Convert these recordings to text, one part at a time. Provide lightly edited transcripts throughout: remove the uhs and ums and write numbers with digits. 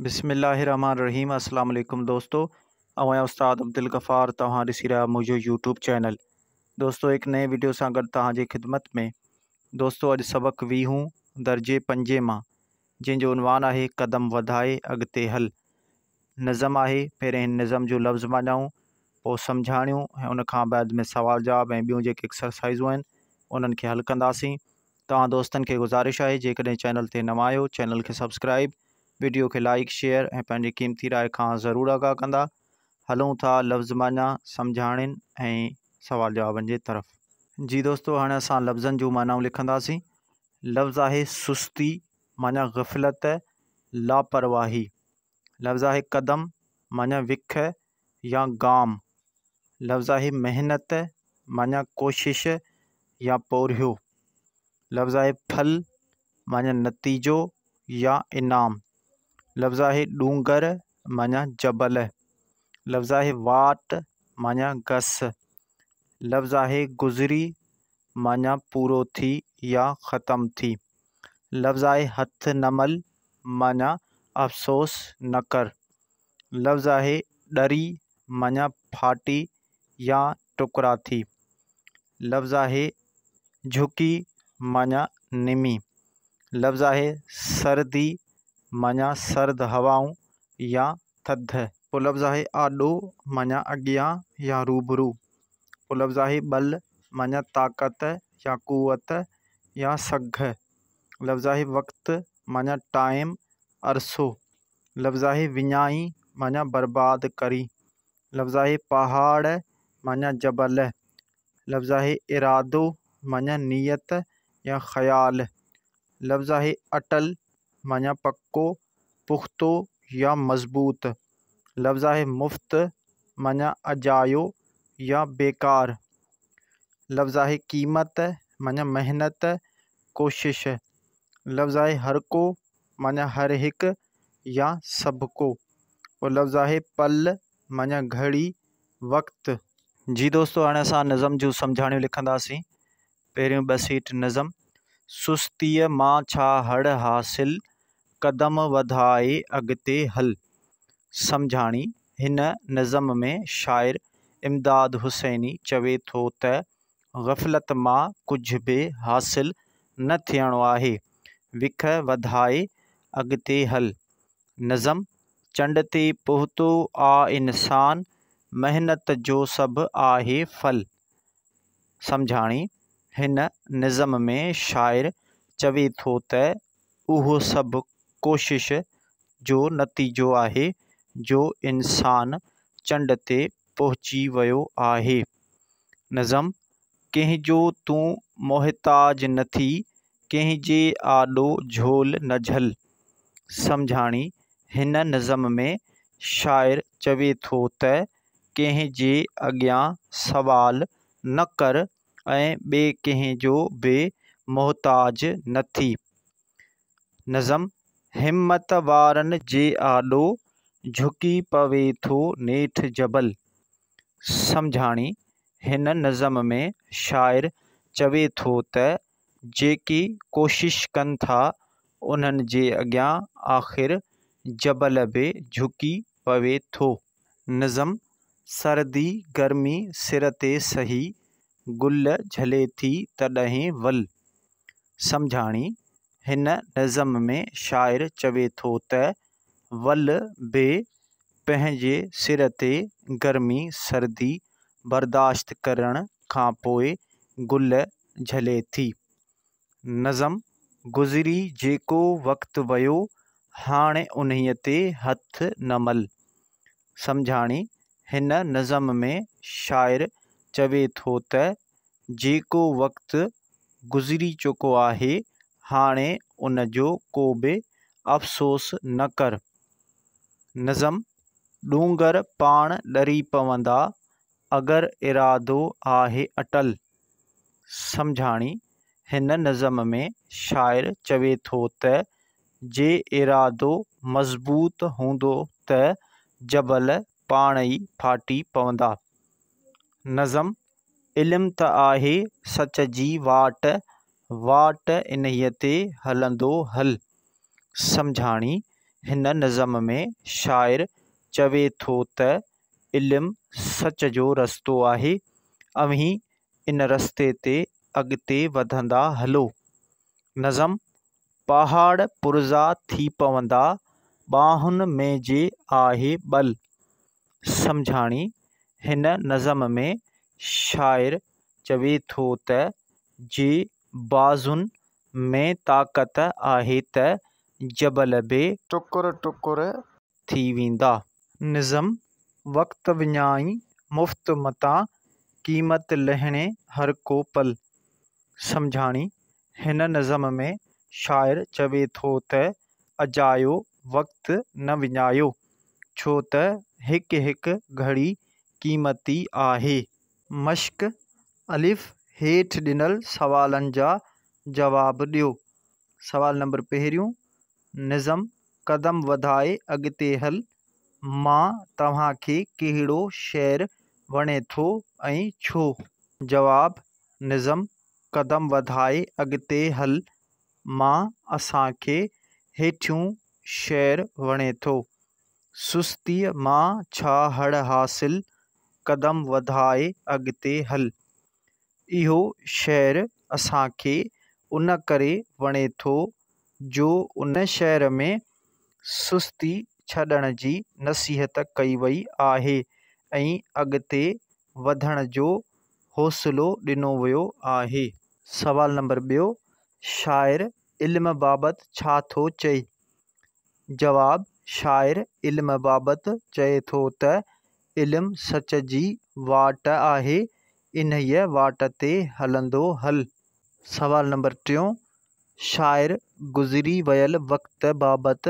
بسم الله الرحمن الرحيم السلام عليڪم دوستو آئون آهيان استاد عبدالغفار توهان ڏسي رهيا منهنجو يوٽيوب چينل دوستو هڪ نئين وڊيو سان گڏ توهان جي خدمت ۾ دوستو اڄ سبق ويهون درجي پنجين مان جنهن جو عنوان آهي قدم وڌائي اڳتي هل نظم آهي پهرين هن نظم جو لفظ معنائون پوء سمجهاڻيون ۽ ان کان بعد ۾ سوال جواب ۽ ٻيون جيڪي ايڪسرسائزون آهن انهن کي حل ڪنداسين توهان دوستن کي گذارش آهي جيڪڏهن چينل تي نوان آهيو چينل کي سبسڪرائب وڊيو کي لائيڪ شيئر ۽ پنهنجي قيمتي راء کان ضرور آگاهه ڪندا هلون ٿا لفظ معنيٰ سمجهاڻين ۽ سوال جوابن جي طرف. جي دوستو هاڻي اسان لفظن جون معنائون لکنداسين لفظ آهي سستي معنيٰ غفلت لاپرواهي لفظ آهي قدم معنيٰ وک يا گام لفظ آهي محنت معنيٰ ڪوشش يا پورهيو. لفظ آهي ڦل معنيٰ نتيجو يا انعام. لفظ آهي ڏونگر معنيٰ جبل. لفظ آهي واٽ معنيٰ گس. لفظ آهي گذري معنيٰ پورو ٿي يا ختم ٿي. لفظ آهي هٿ نه مل معنيٰ افسوس نه ڪر. لفظ آهي ڏري معنيٰ ڦاٽي يا ٽڪرا ٿي. لفظ آهي جهڪي معنيٰ نمي. لفظ آهي سردي معنيٰ سرد هوائون يا ٿڌ. پوء لفظ آهي آڏو معنيٰ اڳيان يا روبرو. پوء لفظ آهي ٻل معنيٰ طاقت يا قوت يا سگهه. لفظ آهي وقت معنيٰ ٽائيم، عرصو. لفظ آهي وڃائي معنيٰ برباد ڪري. لفظ آهي پهاڙ معنيٰ جبل. لفظ آهي ارادو معنيٰ نيت يا خيال. لفظ آهي اٽل معنيٰ پڪو، پختو يا مضبوط. لفظ آهي مفت معنيٰ اجايو يا بيڪار. لفظ آهي قيمت معنيٰ محنت، ڪوشش. لفظ آهي هرڪو معنيٰ هر هڪ يا سڀڪو. پوء لفظ آهي پل معنيٰ گهڙي، وقت. جي دوستو هاڻي اسان نظم جون سمجهاڻيون لکنداسين. پهريون ٻه سيٽ نظم. سستيء مان ڇا هڙ حاصل، قدم وڌائي اڳتي هل. سمجهاڻي، هن نظم ۾ شاعر امداد حسيني چوي ٿو ته غفلت مان ڪجهه به حاصل نه ٿيڻو آهي، وک وڌائي اڳتي هل. نظم، چنڊ تي پهتو آ انسان، محنت جو سڀ آهي ڦل. سمجهاڻي، هن نظم ۾ شاعر چوي ٿو ته اهو سڀ ڪوشش جو نتيجو آهي جو انسان چنڊ تي پهچي ويو آهي. نظم، ڪنهن جو تون محتاج نه ٿي، ڪنهن جي آڏو جهول نه جهل. سمجهاڻي، هن نظم ۾ شاعر چوي ٿو ته ڪنهن جي اڳيان سوال نه ڪر ۽ ٻئي ڪنهن جو به محتاج نه ٿي. نظم، همت وارن جي آڏو جهڪي پوي ٿو نيٺ جبل. سمجهاڻي، هن نظم ۾ شاعر چوي ٿو ته جيڪي ڪوشش ڪن ٿا، انهن جي اڳيان آخر جبل به جهڪي پوي ٿو. نظم، سردي گرمي سر تي سهي، گل جهلي ٿي تڏهن ول. سمجهاڻي، هن نظم ۾ شاعر چوي ٿو ته ول به پنهنجي سر تي گرمي سردي برداشت ڪرڻ کان پوء گل جهلي ٿي. نظم، گذري جيڪو وقت ويو، هاڻ انهيء تي هٿ نه مل. سمجهاڻي، هن نظم ۾ شاعر چوي ٿو ته جيڪو وقت گذري چڪو آهي، هاڻي ان جو ڪو به افسوس نه ڪر. نظم، ڏونگر پاڻ ڏري پوندا، اگر ارادو آهي اٽل. سمجهاڻي، هن نظم ۾ شاعر چوي ٿو ته جي ارادو مضبوط هوندو ته جبل پاڻ ئي ڦاٽي پوندا. نظم، علم ته آهي سچ جي واٽ، واٽ انهيء تي هلندو هل. سمجهاڻي، هن نظم ۾ شاعر چوي ٿو ته علم سچ جو رستو آهي، اوهين ان رستي تي اڳتي وڌندا هلو. نظم، پهاڙ پرزا ٿي پوندا، ٻانهن ۾ جي آهي ٻل. سمجهاڻي، هن نظم ۾ شاعر چوي ٿو ته جي بازن ۾ طاقت آهي ته جبل به ٽڪر ٽڪر ٿي ويندا. نظم، وقت وڃائين مفت متان، قيمت لهڻي هر ڪو پل. سمجهاڻي، هن نظم ۾ شاعر چوي ٿو ته اجايو وقت نه وڃايو، ڇو ته هڪ هڪ گهڙي قيمتي آهي. مشق، الف، هيٺ ڏنل سوالن جا جواب ڏيو. سوال نمبر پهريون، نظم قدم وڌائي اڳتي هل مان توهان کي ڪهڙو شعر وڻي ٿو ۽ ڇو؟ جواب، نظم قدم وڌائي اڳتي هل مان اسان کي هيٺيون شعر وڻي ٿو. سستيء مان ڇا هڙ حاصل، قدم وڌائي اڳتي هل. اهو شعر اسان کي ان ڪري وڻي ٿو جو ان شعر ۾ سستي ڇڏڻ جي نصيحت ڪئي وئي آهي ۽ اڳتي وڌڻ جو حوصلو ڏنو ويو آهي. سوال نمبر ٻيو، شاعر علم بابت ڇا ٿو چئي؟ جواب، شاعر علم بابت چئي ٿو ته علم سچ جي واٽ آهي، انهيء واٽ تي هلندو هل. سوال نمبر ٽيون، شاعر گذري ويل وقت بابت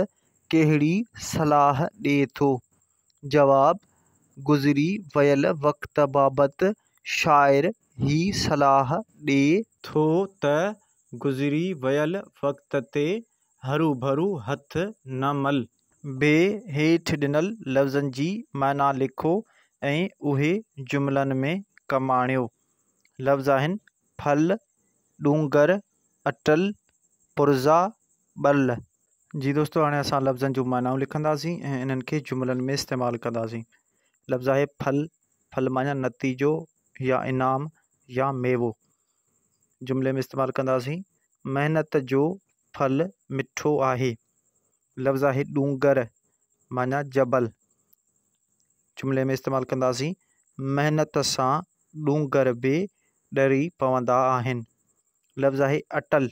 ڪهڙي صلاح ڏئي ٿو؟ جواب، گذري ويل وقت بابت شاعر هي صلاح ڏئي ٿو ته گذري ويل وقت تي هروڀرو هٿ نه مل. ب هيٺ ڏنل لفظن جي معنيٰ لکو ۽ اهي جملن ۾ ڪم آڻيو. لفظ آهن، ڦل، ڏونگر، اٽل، پرزا، ٻل. جي دوستو هاڻي اسان لفظن جون معنائون لکنداسين ۽ انهن کي جملن ۾ استعمال ڪنداسين. لفظ آهي ڦل، ڦل معنيٰ نتيجو يا انعام يا ميوو. جملي ۾ استعمال ڪنداسين، محنت جو ڦل مٺو آهي. لفظ آهي ڏونگر معنيٰ جبل. جملي ۾ استعمال ڪنداسين، محنت سان ڏونگر به ڏري پوندا آهن. لفظ آهي اٽل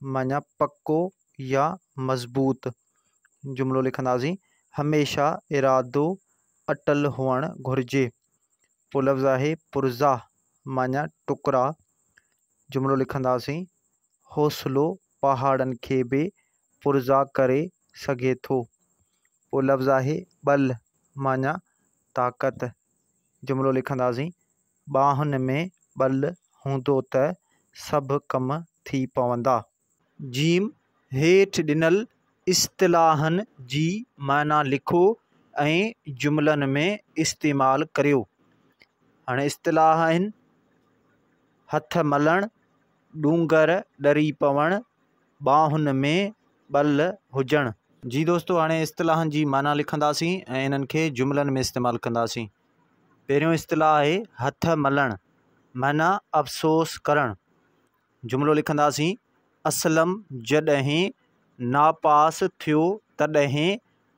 معنيٰ پڪو يا مضبوط. جملو لکنداسين، هميشه ارادو اٽل هئڻ گهرجي. پوء لفظ آهي پرزا معنيٰ ٽڪرا. جملو لکنداسين، حوصلو پهاڙن کي به پرزا ڪري سگهي ٿو. پوء لفظ آهي ٻل معنيٰ طاقت. جملو لکنداسين، ٻانهن ۾ ٻل هوندو ته سڀ ڪم ٿي پوندا. جيم، هيٺ ڏنل اصطلاحن جي معنيٰ لکو ۽ جملن ۾ استعمال ڪريو. هاڻي اصطلاح آهن، هٿ ملڻ، ڏونگر ڏري پوڻ، ٻانهن ۾ ٻل هجڻ. جي دوستو هاڻي اصطلاحن جي معنيٰ لکنداسين ۽ انهن کي جملن ۾ استعمال ڪنداسين. پهريون اصطلاح آهي هٿ ملڻ معنيٰ افسوس ڪرڻ. جملو لکنداسين، اسلم جڏهن ناپاس ٿيو تڏهن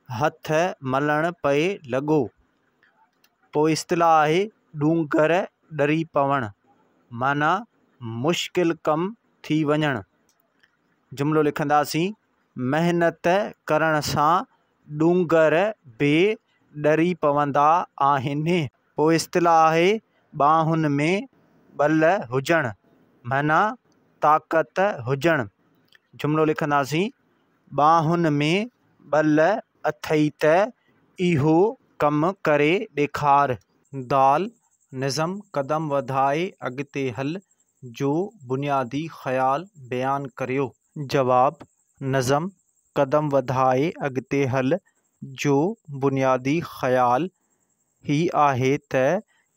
هٿ ملڻ پئي لڳو. پوء اصطلاح آهي ڏونگر ڏري پوڻ معنيٰ مشڪل ڪم ٿي وڃڻ. جملو لکنداسين، محنت ڪرڻ سان ڏونگر به ڏري پوندا آهن. پوء اصطلاح آهي ٻانهن ۾ ٻل هجڻ معنيٰ طاقت هجڻ. جملو لکنداسين، ٻانهن ۾ ٻل اٿئي ته اهو ڪم ڪري ڏيکار. دال، نظم قدم وڌائي اڳتي هل جو بنيادي خيال بيان ڪريو. جواب، نظم قدم وڌائي اڳتي هل جو بنيادي خيال هي آهي ته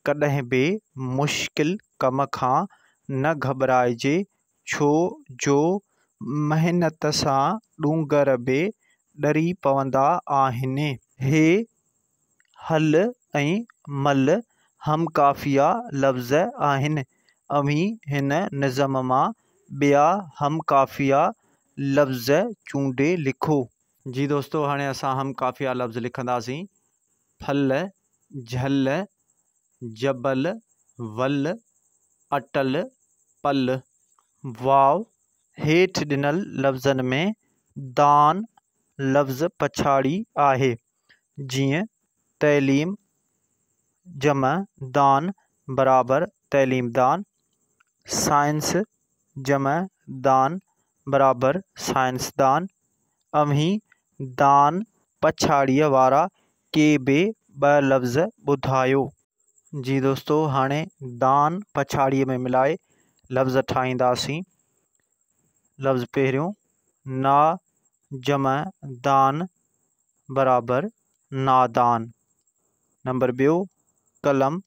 ڪڏهن به مشڪل ڪم کان نه گهٻرائجي ڇو جو محنت سان ڏونگر به ڏري پوندا آهن. هي هل ۽ مل هم قافيه لفظ آهن. اوهين هن نظم مان ٻيا هم قافيه لفظ چونڊي لکو. جي دوستو هاڻي اسان هم قافيه لفظ لکنداسين، ڦل، جهل، جبل، ول، اٽل، پل. واو، هيٺ ڏنل لفظن ۾ دان لفظ پڇاڙي آهي، جيئن تعليم جمع دان برابر تعليمدان، سائنس جمع دان برابر سائنسدان. اوهين دان پڇاڙيء وارا ڪي به ٻه لفظ ٻڌايو. جي دوستو هاڻي دان پڇاڙيء ۾ ملائي لفظ ٺاهينداسين. لفظ پهريون نا جمع دان برابر نادان. نمبر ٻيو قلم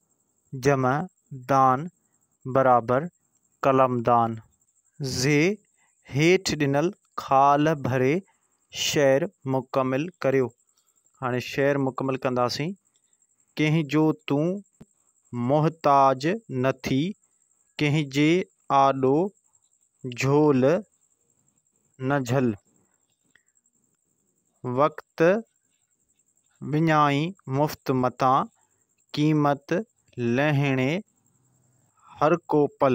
جمع دان برابر قلمدان. زي هيٺ ڏنل خال ڀري شعر مڪمل ڪريو. هاڻي شعر مڪمل ڪنداسين. ڪنهن جو تون محتاج نه ٿي، ڪنهن جي آڏو جهول نه جهل. وقت وڃائين مفت متان، قيمت لهڻي هرڪو پل.